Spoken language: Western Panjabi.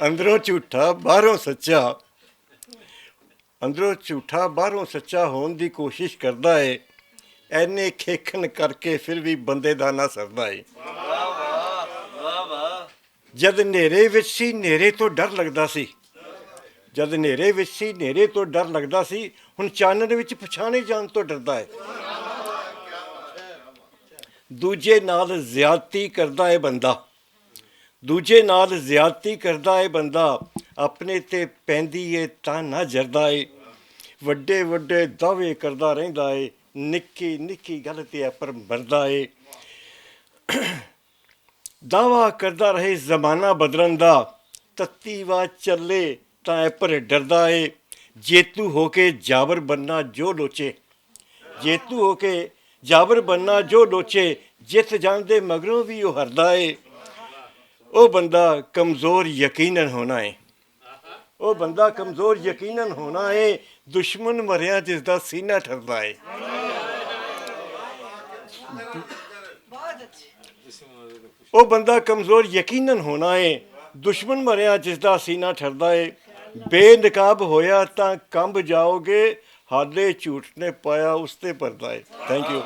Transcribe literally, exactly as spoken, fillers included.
اندروں جھوٹا، باہروں سچا۔ اندروں جھوٹا، باہروں سچا ہون دی کوشش کردا ہے۔ اینے کھیکھن کر کے پھر وی بندے دا نہ سردا ہے۔ جد نیرے وچ سی، نیرے تو ڈر لگدا سی۔ جد نیرے وچ سی، نیرے تو ڈر لگدا سی۔ ہن چانن وچ پچھانے جان تو ڈردا ہے۔ دوجے نال زیادتی کردا ہے بندہ۔ دوجے نال زیادتی کردا ہے بندہ، اپنے تے پیندی ہے تاں نہ جردا ہے۔ وڈے وڈے دعوے کردا رہندا ہے، نکی نکی گل تے اپر مردا ہے۔ دعویٰ کردا رہے زمانہ بدلن دا، تتی وا چلے تاں اپر ڈردا ہے۔ جیتو ہو کے جاور بننا جو لوچے، جیتو ہو کے جاور بننا جو لوچے، جت جان دے مگروں بھی او ہردا ہے۔ او بندہ کمزور یقیناً ہونا ہے۔ او بندہ کمزور یقیناً ہونا ہے۔ دشمن مریا جس دا سینہ ٹھردا ہے۔ او بندہ کمزور یقیناً ہونا ہے۔ دشمن مریا جس دا سینہ ٹھردا ہے۔ بے نقاب ہویا تاں کمب جاؤ گے۔ حالے جھوٹ نے پایا اس تے پردہ ہے۔ تھینک یو۔